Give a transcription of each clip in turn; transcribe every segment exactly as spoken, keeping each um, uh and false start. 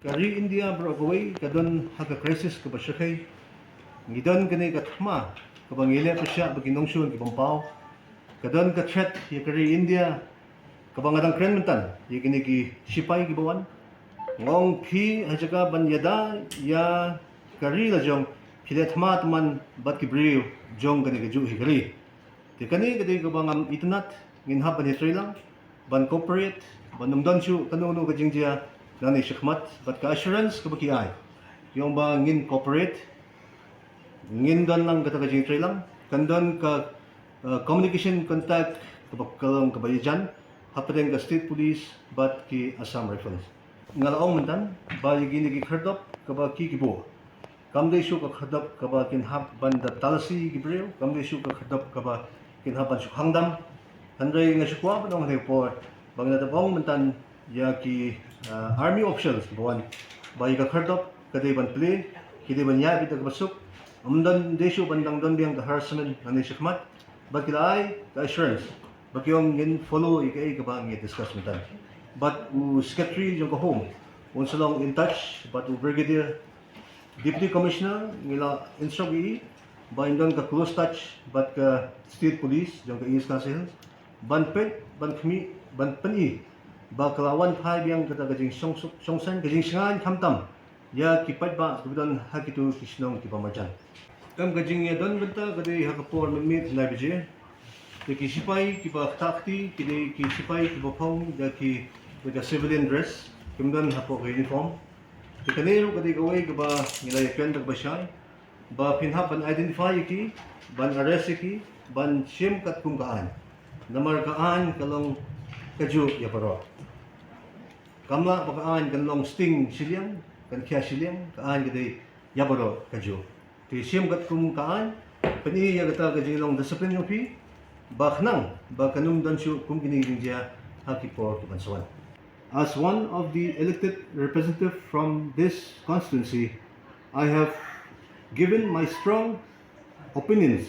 Ka ri India baroh kawei ka don ha ka crisis kaba shyrkhei. Ngi don kane ka thma kaba ngi leh pyrshah ba ki nongshun ki bym paw. Ka don ka threat ïa ka ri India kaba nga dang kren mynta ïa kine ki sipai kiba wan. Nga ong phi ha jaka ban ïada ïa ka ri la jong, phi leh thma tymmen bad ki briew jong kane kajuh hi ka ri. Te kane ka dei kaba ngam itynnad, ngin hap ban ïatreilang, ban cooperate, ban ym don shuh kano kano ka jingjia nangne shakhmat, bad ka assurance kaba ki ai, ïa ong ba ngin cooperate, ngin don lang kata ka jingtreilang, kan don ka, uh, communication contact kaba ka long kaba ïajan hapdeng ka State Police bad ki Assam Rifles. Nga la ong mynta ba ïa kine ki khyrdop kaba ki ki buh, kam dei shuh ka khyrdop kaba kin hap ban da talasi ki briew, kam dei shuh ka khyrdop kaba kin hap ban shu khang dam. Hynrei nga shu kwah ban ong ha kane ka por ba nga la dep ong mynta ïa ki, uh, army officials ba wan ba ïa ka khyrdop ka dei ban plie, ki dei ban ïaid beit da kaba suk. Ym don, dei shuh ban dang don biang ka harassment nangne shakhmat. Bad ki la ai ka assurance ba ki ong ngin follow ïa kaei kaba ngi discuss mynta. Bad u secretary jong ka Home un sa long in touch bad u Brigadier Deputy Commissioner, ngi la instruct ïa i ba in don ka close touch bad ka State Police jong ka East Khasi Hills ban peit, ban khmih, ban pyni ba ka la wan phai biang kata ka jingshong suk, shong saiñ, ka jingshngaiñ khamtam ïa ki paidbah kiba don ha kito ki shnong kiba marjan. Em, ka jingïadon bynta ka dei ha ka por mynmiet lai baje. Te ki sipai kiba ktah kti, ki dei ki sipai kiba phong da ki, da ka civilian dress, kim don hapoh ka uniform. Te kane ruh ka dei kawei kaba ngi la ïakren da kaba shai, ba phin hap ban identify ïa ki, ban arrest ïa ki, ban shim katkum ka aiñ. Namar ka aiñ ka long kajuh ïa baroh. Kam lah ba ka aiñ kan long sting shiliang, kan khia shiliang, ka aiñ ka dei ïa baroh kajuh. Te shim katkum ka aiñ, pyni ïa kata ka jinglong discipline jong phi, ba khnang ba kan ym don shuh kum kine ki jingjia ha ki por kiban sa wan. As one of the elected representative from this constituency, I have given my strong opinions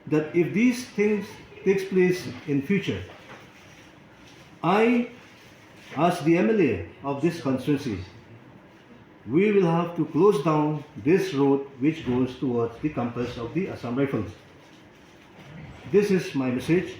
that if these things takes place in future, I, as the M L A of this constituency, we will have to close down this road which goes towards the campus of the Assam Rifles. This is my message.